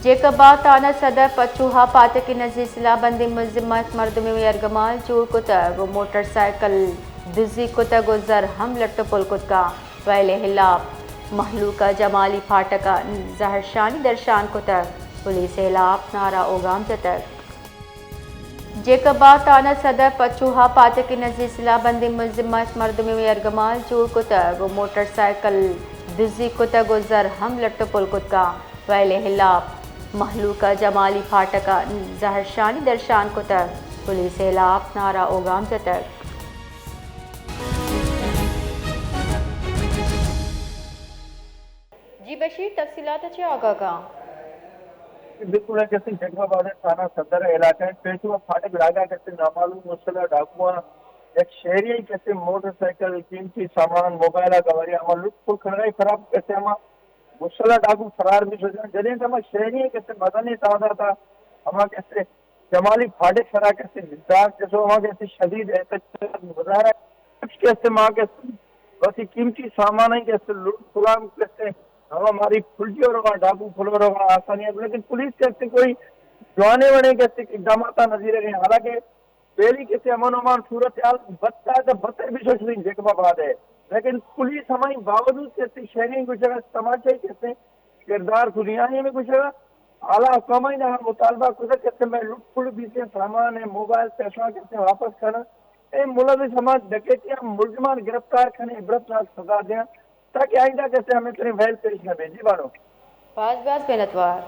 جیکب آباد تھانہ صدر پچوہا پاٹک ء نزیک سلاہ بندیں ملزم ء مردمے یرگمال جوڑ کتگ و موٹر سائیکل دزی کتگ و زر ہم لٹ و پل کتگ۔ ویل ء ہلاپ مہلوک ء جمالی پھاٹک ء زہرشانی درشان کتگ۔ پولیس ء ہلاپ نعرہ و گام جتگ۔ جیکب آباد تھانہ صدر پچوہا پاٹک ء نزیک سلاہ بندیں ملزم ء مردمے یرگمال جوڑ کتگ و موٹر سائیکل دزی کتگ و زر ہم لٹ و پل کتگ۔ ویل ء ہلاپ مہلوک ء جمالی پھاٹک ء زہرشانی درشان کتگ۔ پولیس ء ہلاپ نعرہ و گام جتگ۔ جی بشیر، تفصیلات ء چہ آگاہ کن۔ بالکل ہے، جیسے جیکب آباد تھانہ صدر علاقہ ہے، پیٹوا پھاٹک علاقہ کسے نامعلوم مسلح ڈاکواں یک شہری کسے موٹر سائیکل، قیمتی سامان، موبائل ء گواری ہما لٹ پل کنگا خراب کسے ہما مسلح ڈاکو فرار بھی سوچا۔ جدیں ہما شہری کسے مدنی تعداد ہما کسے جمالی پھاٹک سرا کسے دار کسو ہما کسے شدید احتجاج مظاہرہ کچھ کسے ما کسے وتی قیمتی سامان ہیں کسے لوٹ پلام کسے ہما ماری پھلجی اور وہاں ڈاکو پھلو اور وہاں آسانی ہے، لیکن پولیس کسے کوئی جوانے وڑے کسے اقدامات نظیر ہے۔ حالانکہ پہلی کسے امن امان صورتحال بدتر تو بدتر بھی سوچ رہی جیکب آباد ہے، لیکن پولیس ہماری باوجود کسے شہری گزرا تماشائی کسے کردار کھلیانے میں گزرا اعلیٰ حکامانی نہ مطالبہ کتگ کہ میں لٹ پل بیتیں سامان ء موبائل پیسہ کسے واپس کناں، اے ملوث ہما ڈکیتیاں ملزمان گرفتار کنیں، عبرتناک سزا دیاں تاکہ آئندہ کسے ہمیں تریں ویل پیش نہ بیں۔ جی بانو۔ باز باز منتوار۔